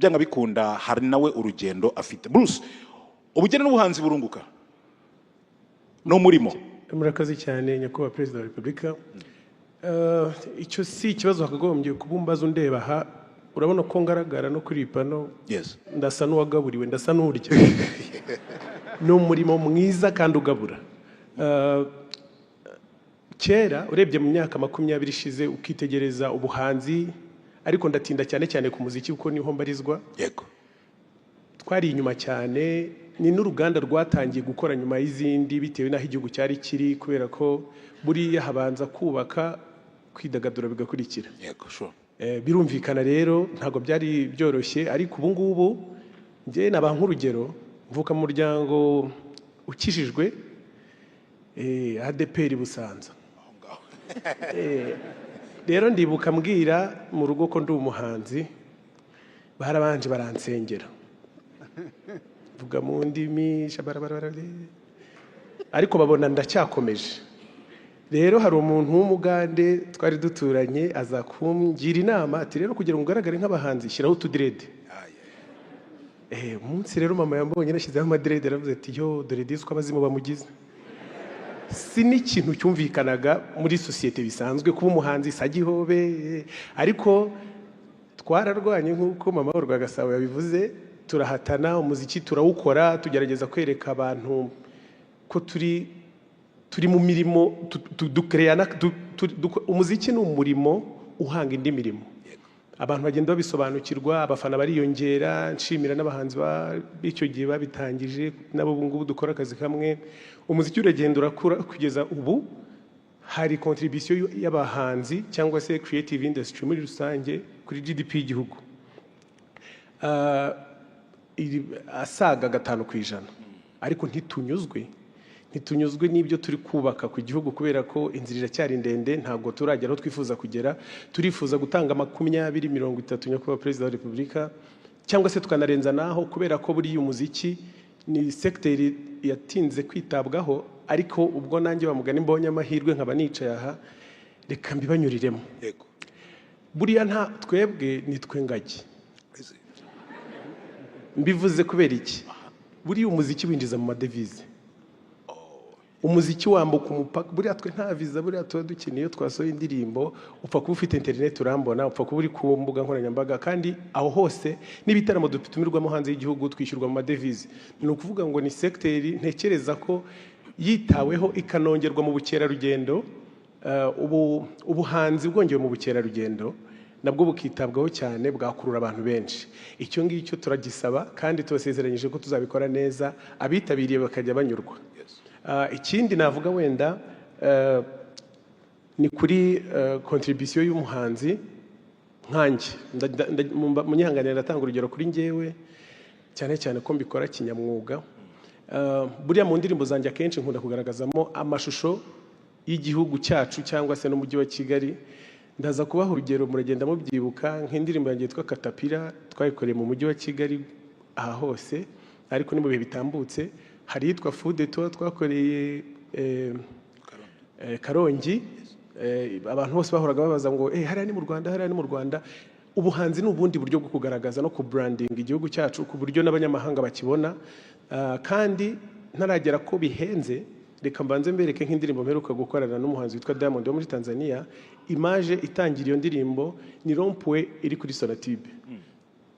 Byanga bikunda hari nawe urugendo afite. Bruce, ubugeni n'ubuhanzi burunguka no murimo? Murakoze cyane, Nyakubahwa Perezida wa Repubulika. Icyo si ikibazo wakagombye kuba umbaza. Undeba aha, urabona ko ngaragara no kuri iyi pano. Ndasa n'uwagaburiwe, ndasa n'urya. Ni umurimo mwiza kandi ugabura. Kera urebye mu myaka 20 ishize, ukitegereza ubuhanzi, ariko ndatinda cyane cyane ku muziki kuko niho mbarizwa, twari inyuma cyane. Ni n'uruganda rwatangiye gukora nyuma y'izindi bitewe n'aho igihugu cyari kiri, kubera ko buriya habanza kubaka, kwidagadura bigakurikira. yego sure Birumvikana rero ntabwo byari byoroshye, ariko ubu ngubu njye naba nk'urugero, mvuka mu muryango ukijijwe, ADEPR Busanza. Rero ndibuka mbwira mu rugo ko ndi umuhanzi, barabanje baransengera, vuga mu ndimi shabarabarabara, ariko babona ndacyakomeje. Rero hari umuntu w'umugande twari duturanye, aza kungira inama ati: "Rero kugira ngo ugaragare nk'abahanzi, shyiraho utudread." Umunsi rero mama yambonye nashyizeho amadread, aravuze ati: "Yo, dore disi uko abazimu bamugize." Si n'ikintu cyumvikanaga muri sosiyete bisanzwe kuba umuhanzi sagihobe, ariko twararwanye nk'uko mama wa Rwagasabo yabivuze, turahatana, umuziki turawukora, tugerageza kwereka abantu ko turi mu mirimo dukereyana umuziki ni umurimo uhanga indi mirimo. Abantu bagenda babisobanukirwa, abafana bariyongera. Nshimira n'abahanzi b'icyo gihe babitangije, nabo ubu ngubu dukora akazi kamwe. Umuziki uragenda urakura kugeza ubu hari contribution y'abahanzi cyangwa se creative industry muri rusange kuri GDP y'igihugu. Asaga 5%, ariko ntitunyuzwe n'ibyo turi kubaka ku gihugu, kubera ko inzira iracyari ndende, ntabwo turagera aho twifuza kugera. Turifuza gutanga 20, 30, Nyakubahwa Perezida wa Repubulika, cyangwa se tukanarenza naho, kubera ko buriya umuziki ni segiteri yatinze kwitabwaho. Ariko ubwo nanjye bamugani mbonye amahirwe nkaba nicaye aha, reka mbibanyuriremo. Buriya nta twebwe ni twe ngagi. Mbivuze kubera iki? Buriya umuziki winjiza mu madevize, umuziki wambuka umupaka. Buriya twe nta viza buriya tuba dukeneye. Iyo twasohoye indirimbo, upfa kuba ufite interineti urambona, upfa kuba uri ku mbuga nkoranyambaga, kandi aho hose n'ibitaramo dutumirwamo hanze y'igihugu twishyurwa mu madevize. Ni ukuvuga ngo ni segiteri ntekereza ko yitaweho ikanongerwa mu bukerarugendo, ubu ubuhanzi bwongewe mu bukerarugendo nabwo bukitabwaho cyane, bwakurura abantu benshi. Icyo ngicyo turagisaba kandi tubasezeranyije ko tuzabikora neza, abitabiriye bakajya banyurwa. Ikindi navuga wenda ni kuri contribution y'umuhanzi nkanjye. Munyihanganire, ndatanga urugero kuri njyewe cyane cyane ko mbikora kinyamwuga. Buriya mu ndirimbo zanjye akenshi nkunda kugaragazamo amashusho y'igihugu cyacu cyangwa se n'umujyi wa Kigali. Ndaza kubaha urugero, muragenda mubyibuka, nk'indirimbo yanjye yitwa Katapira twayikoreye mu mujyi wa Kigali aha hose, ariko ni mu bihe bitambutse. Hari iyitwa Fudeto twakoreye Karongi. Abantu bose bahoraga babaza ngo: "Hariya ni mu Rwanda, hariya ni mu Rwanda." Ubuhanzi ni ubundi buryo bwo kugaragaza no kubrandinga igihugu cyacu ku buryo n'abanyamahanga bakibona. Kandi ntaragera ko bihenze, reka mbanze mbereke nk'indirimbo mperuka gukorana n'umuhanzi witwa Diamond wo muri Tanzania. Image itangira iyo ndirimbo ni rond-point iri kuri Sonatube.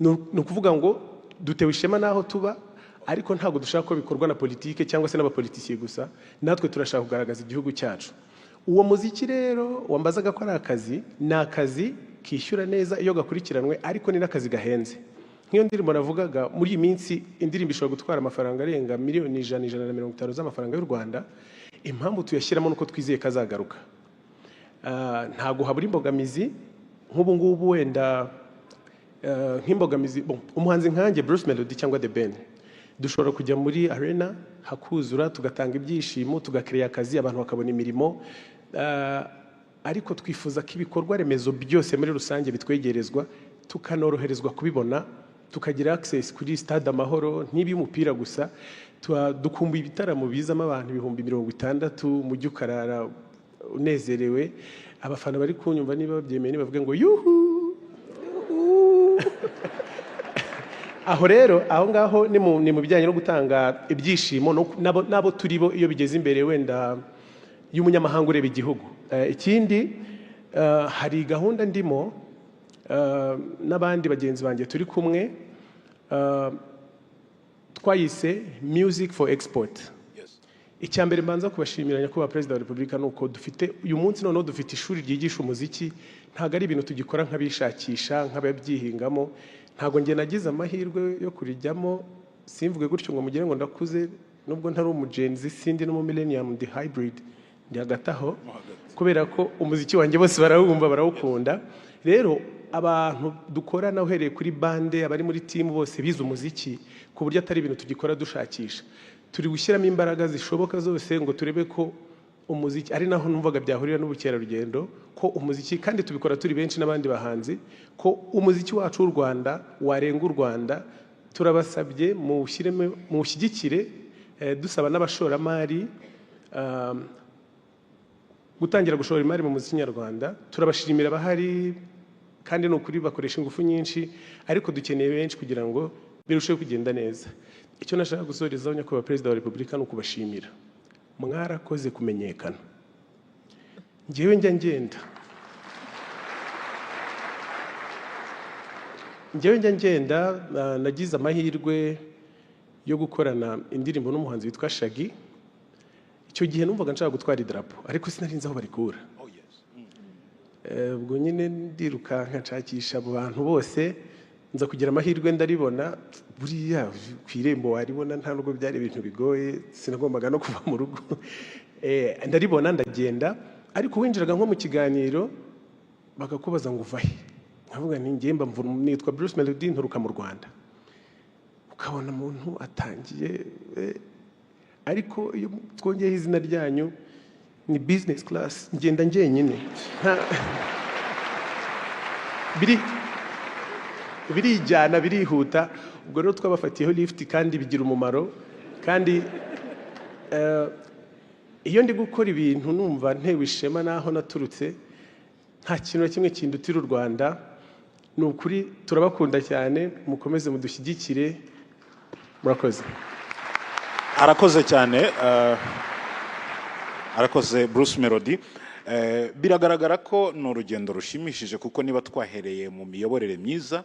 Ni ukuvuga ngo dutewe ishema n'aho tuba, ariko ntabwo dushaka ko bikorwa na politike cyangwa se n'abapolitisiye gusa, natwe turashaka kugaragaza igihugu cyacu. Uwo muziki rero wambazaga ko ari akazi, ni akazi kishyura neza iyo gakurikiranwe, ariko ni n'akazi gahenze. Nk'iyo ndirimbo navugaga, muri iyi minsi indirimbo ishobora gutwara amafaranga arenga miliyoni 100, 150 z'amafaranga y'u Rwanda. Impamvu tuyashyiramo ni uko twizeye ko azagaruka. Ntabwo habura imbogamizi nk'ubu ngubu wenda, nk'imbogamizi, bon, umuhanzi nkanjye Bruce Melody cyangwa The Ben dushobora kujya muri arena hakuzura, tugatanga ibyishimo, tugakereya akazi, abantu bakabona imirimo. Ariko twifuza ko ibikorwa remezo byose muri rusange bitwegerezwa, tukanoroherezwa kubibona, tukagira access kuri Stade Amahoro, ntiby'umupira gusa. Dukumbuye ibitaramo bizamo abantu 60,000, umujyi ukarara unezerewe. Abafana bari kunyumva niba babyemeye nibavuge ngo yuhu, yuhu. Aho rero, aho ngaho ni mu bijyanye no gutanga ibyishimo n'abo turi bo iyo bigeze imbere wenda y'umunyamahanga ureba igihugu. Ikindi, hari gahunda ndimo n'abandi bagenzi banjye turi kumwe, twayise Music for Export. Icya mbere mbanza kubashimira, Nyakubahwa Perezida wa Repubulika, ni uko dufite uyu munsi noneho dufite ishuri ryigisha umuziki. Ntabwo ari ibintu tugikora nk'abishakisha, nk'ababyihingamo. Ntabwo njye nagize amahirwe yo kurijyamo. Simvuge gutyo ngo mugire ngo ndakuze, nubwo ntari umu Gen Z, sindi no mu millennium, ndi hybrid, ndi hagati aho, kubera ko umuziki wanjye bose barawumva, barawukunda. Rero abantu dukorana, uhereye kuri band, abari muri team bose bize umuziki, ku buryo atari ibintu tugikora dushakisha. Turi gushyiramo imbaraga zishoboka zose ngo turebe ko umuziki, ari naho numvaga byahurira n'ubukerarugendo, ko umuziki, kandi tubikora turi benshi n'abandi bahanzi, ko umuziki wacu w'u Rwanda warenga u Rwanda. Turabasabye muwushyiremo, muwushyigikire, dusaba n'abashoramari gutangira gushora imari mu muziki nyarwanda. Turabashimira abahari, kandi ni ukuri bakoresha ingufu nyinshi, ariko dukeneye benshi kugira ngo birusheho kugenda neza. Icyo nashaka gusorezaho, Nyakubahwa Perezida wa Repubulika, ni ukubashimira. Mwarakoze kumenyekana. Njyewe njya ngenda, njyewe njya ngenda, nagize amahirwe yo gukorana indirimbo n'umuhanzi witwa Shaggy. Icyo gihe numvaga nshaka gutwara idarapo, ariko sinari nzi aho barikura. Ubwo nyine ndirukanka nshakisha abo bantu bose, nza kugira amahirwe ndaribona. Buriya ku irembo waribona, nta nubwo byari ibintu bigoye, sinagombaga no kuva mu rugo. Ndaribona ndagenda, ariko winjiraga nko mu kiganiro bakakubaza ngo uva he? Nkavuga nti njye mba nitwa Bruce Melody, nturuka mu Rwanda. Ukabona umuntu atangiye, ariko iyo twongeyeho izina ryanyu ni business class, ngenda njyenyine. Biri birijyana, birihuta. Ubwo rero twabafatiyeho lift kandi bigira umumaro. Kandi iyo ndi gukora ibintu numva ntewe ishema n'aho naturutse. Nta kintu na kimwe kindutira u Rwanda. Ni ukuri turabakunda cyane, mukomeze mudushyigikire. Murakoze. Arakoze cyane, arakoze Bruce Melody. Biragaragara ko ni urugendo rushimishije, kuko niba twahereye mu miyoborere myiza,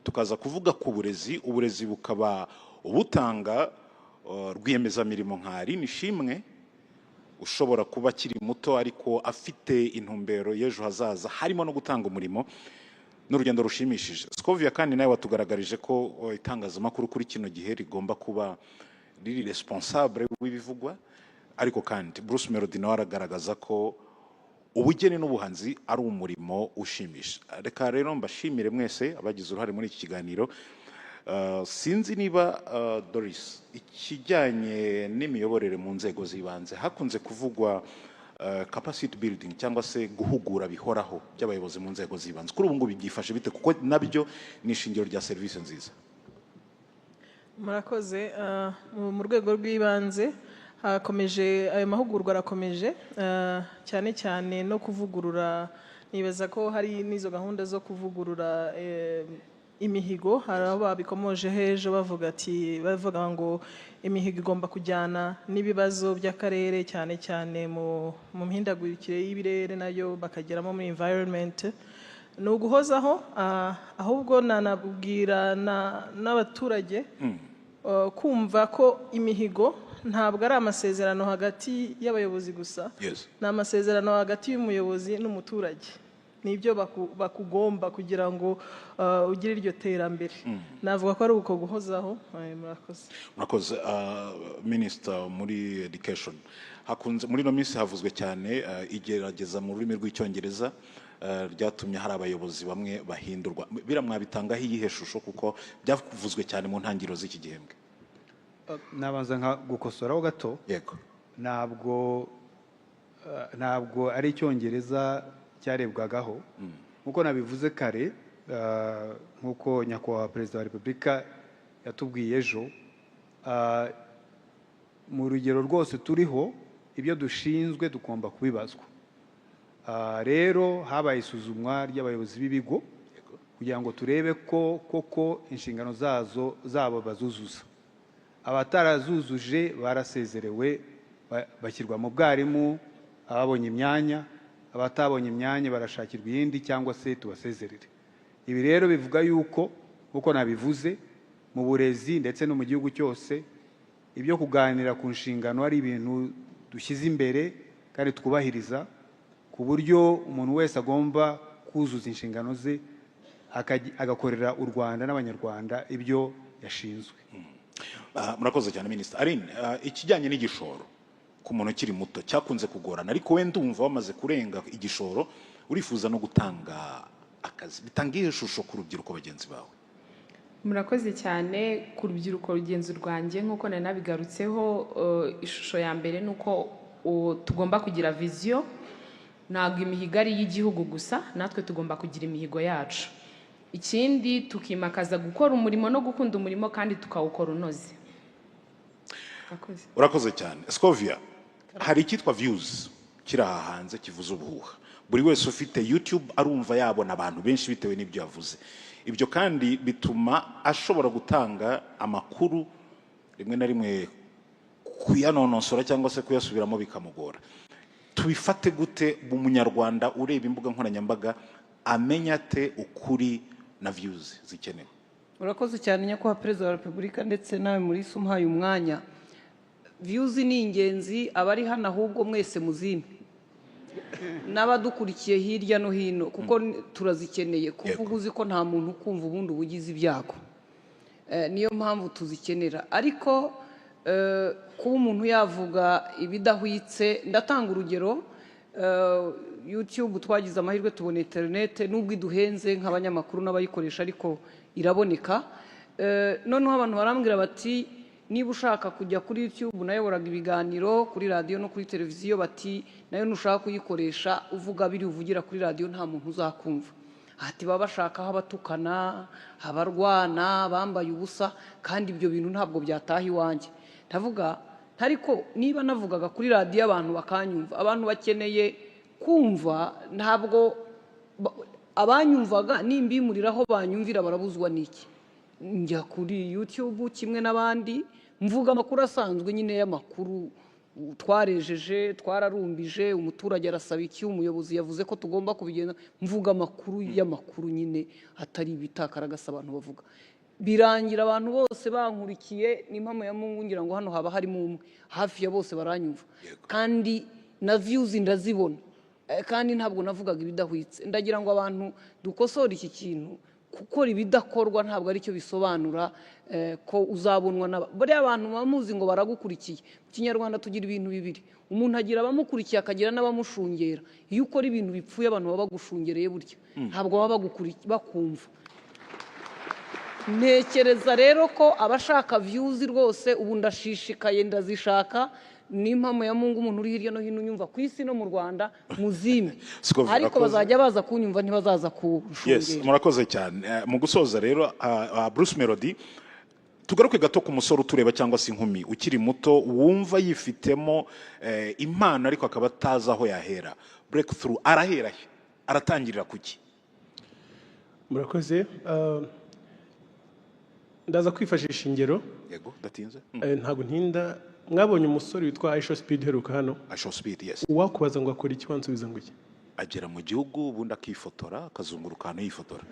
tukaza kuvuga ku burezi, uburezi bukaba ubutanga rwiyemezamirimo nka Aline Ishimwe, ushobora kuba akiri muto ariko afite intumbero y'ejo hazaza harimo no gutanga umurimo, n'urugendo rushimishije. Scovia, kandi nawe watugaragarije ko itangazamakuru kuri kino gihe rigomba kuba riri responsable w'ibivugwa, ariko kandi Bruce Melody nawe aragaragaza ko ubugeni n'ubuhanzi ari umurimo ushimisha. Reka rero mbashimire mwese abagize uruhare muri iki kiganiro. Sinzi niba Doris, ikijyanye n'imiyoborere mu nzego z'ibanze, hakunze kuvugwa capacity building cyangwa se guhugura bihoraho by'abayobozi mu nzego z'ibanze, kuri ubu ngubu byifashe bite? Kuko nabyo ni ishingiro rya serivisi nziza. Murakoze. Mu rwego rw'ibanze hakomeje ayo mahugurwa, arakomeje, cyane cyane no kuvugurura. Nibaza ko hari n'izo gahunda zo kuvugurura imihigo. Hari aho babikomoje ejo bavuga ati, bavuga ngo imihigo igomba kujyana n'ibibazo by'akarere, cyane cyane mu mihindagurikire y'ibirere, nayo bakageramo muri environment. Ni uguhozaho, ahubwo nanabwira n'abaturage kumva ko imihigo ntabwo ari amasezerano hagati y'abayobozi gusa, ni amasezerano hagati y'umuyobozi n'umuturage. Nibyo bakugomba kugira ngo ugire iryo terambere. Navuga ko ari uko guhozaho. Murakoze. Murakoze. Minisita, muri education hakunze, muri ino minsi havuzwe cyane igerageza mu rurimi rw'Icyongereza, ryatumye hari abayobozi bamwe bahindurwa. Biriya mwabitangaho iyihe shusho, kuko byavuzwe cyane mu ntangiriro z'iki gihembwe? Nabanza nka gukosoraho gato. Yego. Ntabwo ari Icyongereza cyarebwagaho. Nk'uko nabivuze kare, nk'uko Nyakubahwa Perezida wa Repubulika yatubwiye ejo, mu rugero rwose turiho, ibyo dushinzwe tugomba kubibazwa. Rero habaye isuzumwa ry'abayobozi b'ibigo. kugira ngo turebe ko koko inshingano zabo bazuzuza. Abatarazuzuje barasezerewe, bashyirwa mu bwarimu, ababonye imyanya, abatabonye imyanya barashakirwa iyindi cyangwa se tubasezerere. Ibi rero bivuga yuko, nk'uko nabivuze, mu burezi ndetse no mu gihugu cyose, ibyo kuganira ku nshingano ari ibintu dushyize imbere kandi twubahiriza, ku buryo umuntu wese agomba kuzuza inshingano ze, agakorera u Rwanda n'Abanyarwanda ibyo yashinzwe. Murakoze cyane, Minisita Aline. Ikijyanye n'igishoro ku muntu ukiri muto cyakunze kugorana, ariko wenda umva wamaze kurenga igishoro, urifuza no gutanga akazi, bitanga iyihe shusho ku rubyiruko bagenzi bawe? Murakoze cyane. Ku rubyiruko rugenzi rwanjye, nk'uko nari nabigarutseho, ishusho ya mbere ni uko tugomba kugira vision. Ntabwo imihigo ari iy'igihugu gusa, natwe tugomba kugira imihigo yacu. Ikindi, tukimakaza gukora umurimo no gukunda umurimo, kandi tukawukora unoze. Murakoze. Urakoze cyane, Scovia. Hari icyitwa views kiri aha hanze kivuza ubuhuha. Buri wese ufite YouTube arumva yabona abantu benshi bitewe n'ibyo yavuze. Ibyo kandi bituma ashobora gutanga amakuru, rimwe na rimwe kuyanonosora cyangwa se kuyasubiramo bikamugora. Tubifate gute? Umunyarwanda ureba imbuga nkoranyambaga amenya ate ukuri na views zikenewe? Urakoze cyane, Nyakubahwa Perezida wa Repubulika, ndetse nawe muri umuhaye umwanya. Views ni ingenzi. Abari hano ahubwo mwese muzimpe, n'abadukurikiye hirya no hino, kuko turazikeneye. Kuvuga uzi ko nta muntu ukumva, ubundi uba ugize ibyago. Niyo mpamvu tuzikenera. Ariko kuba umuntu yavuga ibidahwitse, ndatanga urugero. YouTube, twagize amahirwe tubona interinete, nubwo iduhenze nk'abanyamakuru n'abayikoresha, ariko iraboneka. Noneho abantu barambwira bati niba ushaka kujya kuri YouTube, nayoboraga ibiganiro kuri radiyo no kuri televiziyo, bati nayo nushaka kuyikoresha uvuga biri uvugira kuri radiyo, nta muntu uzakumva. Ati baba bashaka aho abatukana, abarwana, bambaye ubusa, kandi ibyo bintu ntabwo byataha iwanjye. Ndavuga ariko niba navugaga kuri radiyo abantu bakanyumva, abantu bakeneye kumva, ntabwo abanyumvaga nimbimuriraho banyumvira barabuzwa n'iki? Njya kuri YouTube kimwe n'abandi, mvuga amakuru asanzwe nyine y'amakuru: twarejeje, twararumbije, umuturage arasaba iki, umuyobozi yavuze ko tugomba kubigenda. Mvuga amakuru y'amakuru nyine, atari ibitakaragasa abantu bavuga. Birangira abantu bose bankurikiye, n'impamo ya Mungu, ngira ngo hano haba harimo umwe, hafi ya bose baranyumva, kandi na views ndazibona. Kandi ntabwo navugaga ibidahwitse. Ndagira ngo abantu dukosore iki kintu. Gukora ibidakorwa ntabwo aricyo bisobanura ko uzabonwa n'aba bariya abantu muba muzi ngo baragukurikiye. Mu Kinyarwanda tugira ibintu bibiri: umuntu agira abamukurikiye, akagira n'abamushungera. Iyo ukora ibintu bipfuye, abantu baba bagushungereye, burya ntabwo baba bakumva. Ntekereza rero ko abashaka views rwose, ubu ndashishikaye, ndazishaka, n'impamo ya Mungu, umuntu uri hirya no hino unyumva ku isi no mu Rwanda, muzime. Scovia, ariko urakoze. Bazajya baza kunyumva, ntibazaza kunshungera. Murakoze cyane. Mu gusoza rero, Bruce Melody, tugaruke gato ku musore utureba cyangwa se inkumi ukiri muto wumva yifitemo impano, ariko akaba atazi aho yahera. Breakthrough arahera he? Aratangirira kuki? Murakoze. Ndaza kwifashisha ingero. Yego, datinze. Ntabwo ntinda. Mwabonye umusore witwa IShowSpeed uheruka hano? IShowSpeed, yes. Uwakubaza ngo akora iki, wansubiza ngo iki? Agera mu gihugu, ubundi akifotora, akazunguruka ahantu yifotora.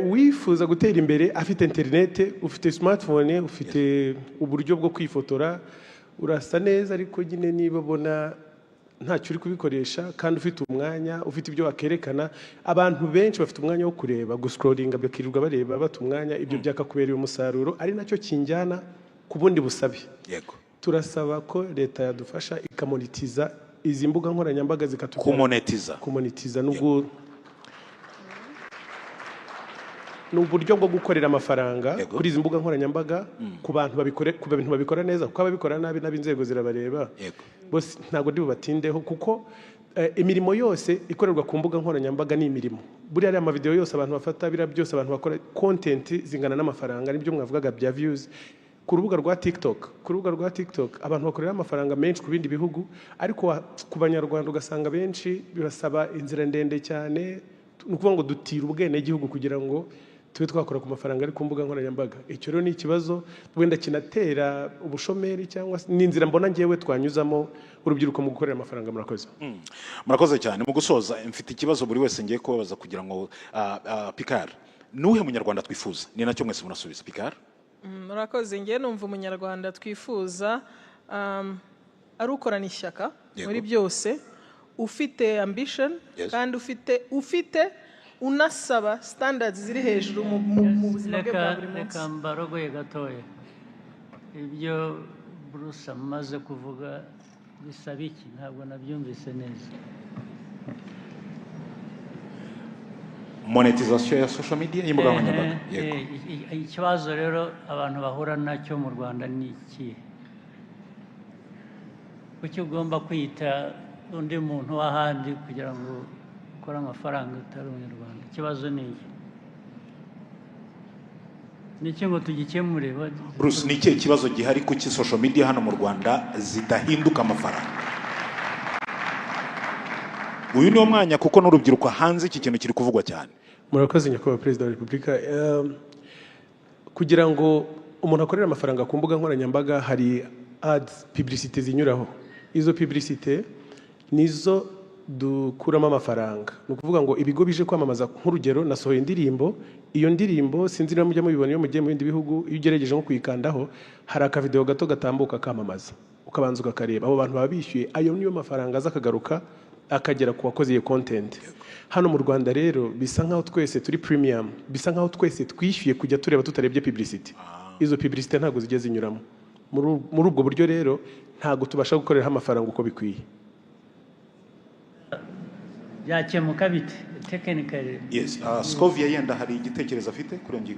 Uwifuza gutera imbere afite interinete, ufite smartphone, ufite uburyo bwo kwifotora, urasa neza, ariko nyine niba ubona ntacyo uri kubikoresha kandi ufite umwanya, ufite ibyo wakerekana, abantu benshi bafite umwanya wo kureba, guscrollinga, bakirirwa bareba, bata umwanya, ibyo byakakubereye umusaruro, ari nacyo kinjyana ku bundi busabe. Turasaba ko leta yadufasha ikamonetiza izi mbuga nkoranyambaga, zikatubwira. Kumonetiza. Kumonetiza nubwo ni uburyo bwo gukorera amafaranga kuri izi mbuga nkoranyambaga, ku bantu babikore, ku bintu babikora neza, kuko ababikora nabi n'ab'inzego zirabareba. Bose ntabwo ndi bubatindeho, kuko imirimo yose ikorerwa ku mbuga nkoranyambaga ni imirimo. Buriya ariya amavideo yose abantu bafata, biriya byose abantu bakora, content zingana n'amafaranga. Nibyo mwavugaga bya views ku rubuga rwa TikTok. Ku rubuga rwa TikTok abantu bakorera amafaranga menshi ku bindi bihugu, ariko ku Banyarwanda ugasanga benshi bibasaba inzira ndende cyane. Ni ukuvuga ngo dutira ubwenegihugu kugira ngo tube twakora ku mafaranga ari ku mbuga nkoranyambaga. Icyo rero ni ikibazo wenda kinatera ubushomeri, cyangwa se ni inzira mbona ngewe twanyuzamo urubyiruko mu gukorera amafaranga. Murakoze. Murakoze cyane. Mu gusoza, mfite ikibazo buri wese ngiye kubabaza kugira ngo Picard, nuhe munyarwanda twifuza? Ni nacyo mwese murasubiza. Picard. Murakoze. Ngewe numva umunyarwanda twifuza ari ukorana ishyaka muri byose, ufite ambition kandi ufite unasaba standards ziri hejuru mu buzima bwe bwa Reka buri munsi. Reka mbarogoye gatoya. Ibyo Bruce amaze kuvuga bisaba iki? Ntabwo nabyumvise neza. Monetization ya social media, y'imbuga nkoranyambaga. Yego. Ikibazo rero abantu bahura nacyo mu Rwanda ni ikihe? Kuki ugomba kwita undi muntu w'ahandi kugira ngo ukore amafaranga utari umunyarwanda? Ikibazo ni iki? Ni iki ngo tugikemure? Bruce, ni ikihe kibazo gihari? Kuki social media hano mu Rwanda zidahinduka amafaranga? Uyu niwo mwanya, kuko n'urubyiruko hanze iki kintu kiri kuvugwa cyane. Murakoze, nyakubahwa Perezida wa Repubulika. Kugira ngo umuntu akorere amafaranga ku mbuga nkoranyambaga, hari ads, publicité zinyuraho. Izo publicité nizo dukuramo amafaranga. Ni ukuvuga ngo ibigo bije kwamamaza, nk'urugero nasohoye indirimbo, iyo ndirimbo sinzi niba mujya mubibona iyo mugiye mu bindi bihugu, iyo ugerageje nko kuyikandaho hari akavideo gato gatambuka kamamaza, ukabanza ukakareba. Abo bantu baba bishyuye, ayo niyo mafaranga aza akagaruka akagera ku wakoze iyo content. Hano mu Rwanda rero bisa nkaho twese turi premium, bisa nkaho twese twishyuye kujya tureba tutarebye publicity. Izo publicity ntabwo zijya zinyuramo. Muri ubwo buryo rero ntabwo tubasha gukoreraho amafaranga uko bikwiye. Byakemuka bite technically? Yes, Scovia yenda hari igitekerezo afite kuri iyo ngingo.